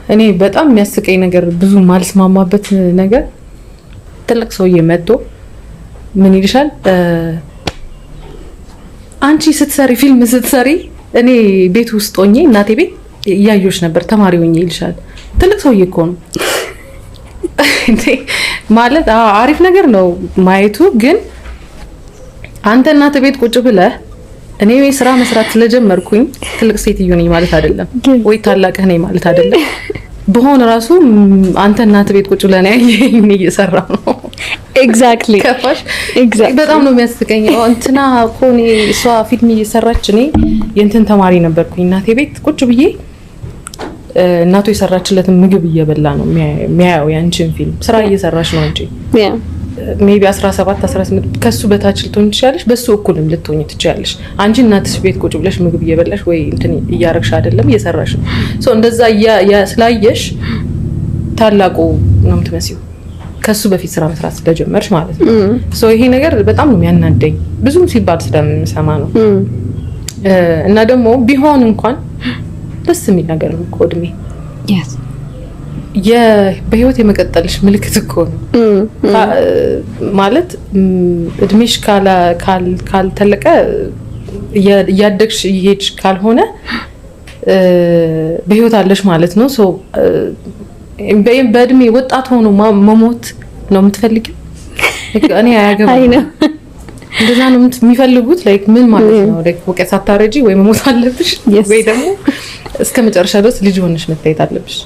እኔ በጣም የሚያስቀኝ ነገር፣ ብዙ ማልስማማበት ነገር፣ ትልቅ ሰውዬ መጥቶ ምን ይልሻል? አንቺ ስትሰሪ፣ ፊልም ስትሰሪ እኔ ቤት ውስጥ ሆኜ፣ እናቴ ቤት እያየሁሽ ነበር ተማሪ ሆኜ ይልሻል። ትልቅ ሰውዬ እኮ ነው። ማለት አሪፍ ነገር ነው ማየቱ፣ ግን አንተ እናት ቤት ቁጭ ብለህ እኔ ስራ መስራት ስለጀመርኩኝ ትልቅ ሴትዮ ነኝ ማለት አይደለም፣ ወይ ታላቅህ ነኝ ማለት አይደለም። ብሆን ራሱ አንተ እናት ቤት ቁጭ ብለህ ነው ያየኸኝ እየሰራሁ ነው። ገባሽ? በጣም ነው የሚያስቀኝ። እንትና እኮ እኔ እሷ ፊልም እየሰራች እኔ የእንትን ተማሪ ነበርኩኝ፣ እናቴ ቤት ቁጭ ብዬ እናቱ የሰራችለትን ምግብ እየበላ ነው የሚያየው ያንቺን ፊልም። ስራ እየሰራሽ ነው እንጂ maybe 17፣ 18 ከሱ በታች ልትሆኝ ትችያለሽ፣ በሱ እኩልም ልትሆኝ ትችያለሽ። አንቺ እናትሽ ቤት ቁጭ ብለሽ ምግብ እየበላሽ ወይ እንትን እያረግሽ አይደለም፣ እየሰራሽ ነው። So እንደዛ ስላየሽ ታላቁ ነው የምትመስዪው ከሱ በፊት ስራ መስራት ስለጀመርሽ ማለት ነው። So ይሄ ነገር በጣም ነው የሚያናደኝ፣ ብዙም ሲባል ስለምሰማ ነው። እና ደግሞ ቢሆን እንኳን ደስ የሚል ነገር ነው እኮ። እድሜ በህይወት የመቀጠልሽ ምልክት እኮ ነው። ማለት እድሜሽ ካልተለቀ፣ እያደግሽ እየሄድሽ ካልሆነ በህይወት አለሽ ማለት ነው። በእድሜ ወጣት ሆኖ መሞት ነው የምትፈልጊው? እኔ አያገባኝም። እንደዛ ነው የሚፈልጉት። Like ምን ማለት ነው? Like በቃ ሳታረጂ ወይ መሞት አለብሽ ወይ ደግሞ እስከ መጨረሻ ድረስ ልጅ ሆነሽ መታየት አለብሽ።